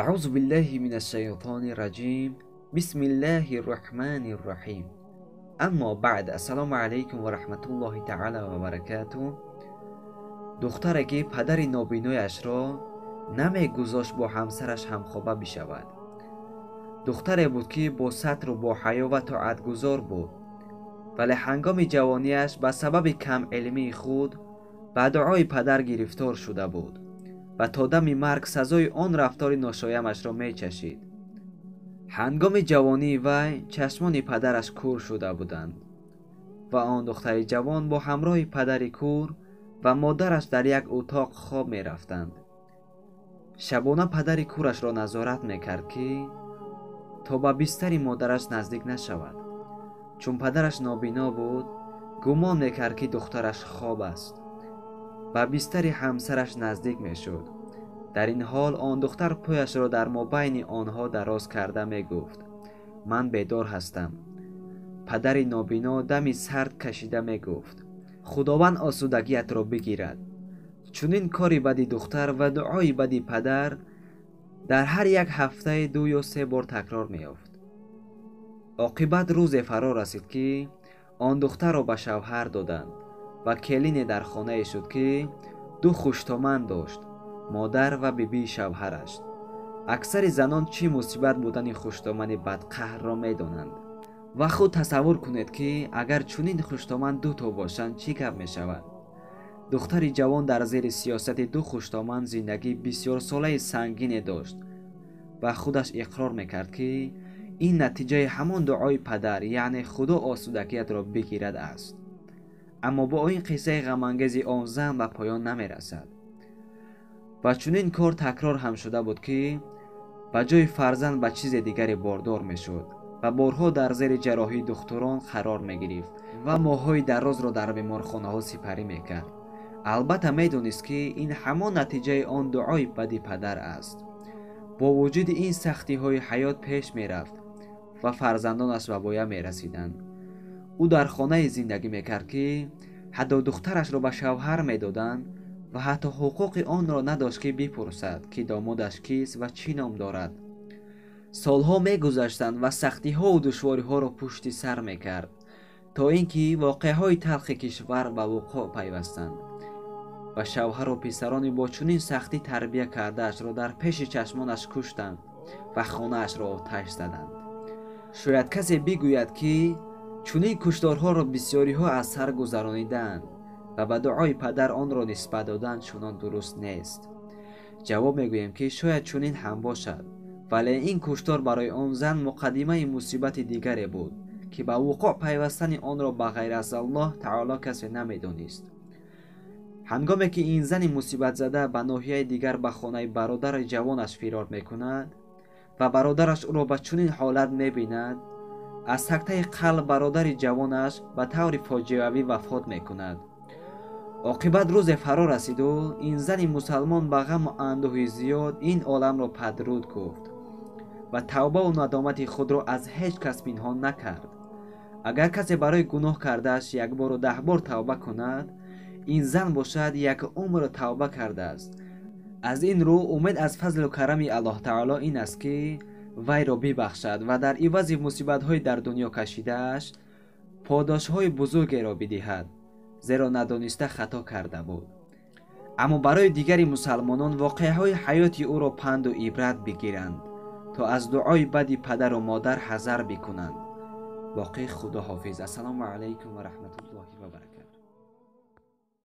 Аъузу биллаҳи минаш шайтони раҷим. Бисмиллаҳир раҳмонир раҳим. Аммо баъд, ассалому алайкум ва раҳматуллоҳи таъала ва баракатуҳ. Духтаре ки падари нобинояшро намегузошт бо ҳамсараш ҳамхоба бишавад. Духтаре буд, ки бо сатру бо ҳаё ва тоатгузор буд, вале ҳангоми ҷавониаш ба сабаби камилмии худ ба дуои падар гирифтор шуда буд ва то дами марг сазои он рафтори ношоямашро мечашид. Ҳангоми ҷавонии вай чашмони падараш кур шуда буданд ва он духтари ҷавон бо ҳамроҳи падари кур ва модараш дар як утоқ хоб мерафтанд. Шабона падари курашро назорат мекард, ки то ба бистари модараш наздик нашавад. Чун падараш нобино буд, гумон мекард, ки духтараш хоб аст. Ба бистари ҳамсараш наздик мешуд. Дар ин ҳол он духтар пояшро дар мобайни онҳо дароз карда мегуфт: ман бедор ҳастам. Падари нобино дами сард кашида мегуфт: худованд осудагиятро бигирад. Чунин кори бади духтар ва дуои бади падар дар ҳар як ҳафтаи 2 ё 3 бор такрор меёфт. Оқибат рӯзе фаро расид, ки он духтарро ба шавҳар доданд ва келине дар хонае шуд, ки 2 хуштоман дошт, модар ва бибии шавҳараш. Аксари занон чӣ мусибат будани хуштомани бадқаҳрро медонанд ва худ тасаввур кунед, ки агар чунин хуштоман 2 то бошанд, чӣ гап мешавад. Духтари ҷавон дар зери сиёсати 2 хуштоман зиндагии бисёрсолаи сангине дошт ва худаш иқрор мекард, ки ин натиҷаи ҳамон дуои падар, яъне худо осудагиятро бигирад аст. Аммо бо ин қиссаи ғамангези он зан ба поён намерасад. Ва чунин кор такрор ҳам шуда буд, ки ба ҷои фарзанд ба чизе дигаре бордор мешуд ва борҳо дар зери ҷарроҳии духтурон қарор мегирифт ва моҳҳои дарозро дар беморхонаҳо сипарӣ мекард. Албатта медонист, ки ин ҳамон натиҷаи он дуои бади падар аст. Бо вуҷуди ин сахтиҳои ҳаёт пеш мерафт ва фарзандонаш ба воя мерасиданд. Ӯ дар хонае зиндагӣ мекард, ки ҳатто духтарашро ба шавҳар медоданд ва ҳатто ҳуқуқи онро надошт, ки бипурсад, ки домодаш кист ва чӣ ном дорад. Солҳо мегузаштанд ва сахтиҳову душвориҳоро пушти сар мекард, то ин ки воқеаҳои талхи кишвар ба вуқӯъ пайвастанд ва шавҳару писарони бо чунин сахтӣ тарбия кардаашро дар пеши чашмонаш куштанд ва хонаашро оташ заданд. Шояд касе бигӯяд, ки чунин кушторҳоро бисёриҳо аз сар гузаронидаанд ва ба дуои падар онро нисбат додан чунон дуруст нест. Ҷавоб мегӯем, ки шояд чунин ҳам бошад, вале ин куштор барои он зан муқаддимаи мусибати дигаре буд, ки ба вуқӯъ пайвастани онро ба ғайр аз Аллоҳ таоло касе намедонист. Ҳангоме ки ин зани мусибатзада ба ноҳияи дигар ба хонаи бародари ҷавонаш фирор мекунад ва бародараш ӯро ба чунин ҳолат мебинад, аз сактаи қалб бародари ҷавонаш ба таври фоҷиавӣ вафот мекунад. Оқибат рӯзе фаро расиду ин зани мусалмон ба ғаму андӯҳи зиёд ин оламро падруд гуфт ва тавбаву надомати худро аз ҳеҷ кас пинҳон накард. Агар касе барои гуноҳ кардааш 1 бору 10 бор тавба кунад, ин зан бошад як умр тавба кардааст. Аз ин рӯ умед аз фазлу карами Аллоҳ таоло ин аст, ки вайро бибахшад ва дар ивази мусибатҳои дар дунё кашидааш подошҳои бузургеро бидиҳад, зеро надониста хато карда буд. Аммо барои дигари мусалмонон воқеаҳои ҳаёти ӯро панду ибрат бигиранд, то аз дуои бади падару модар ҳазар бикунанд. Боқӣ худо ҳофиз. Ассалому алайкум ва раҳматуллоҳи ва баракатуҳ.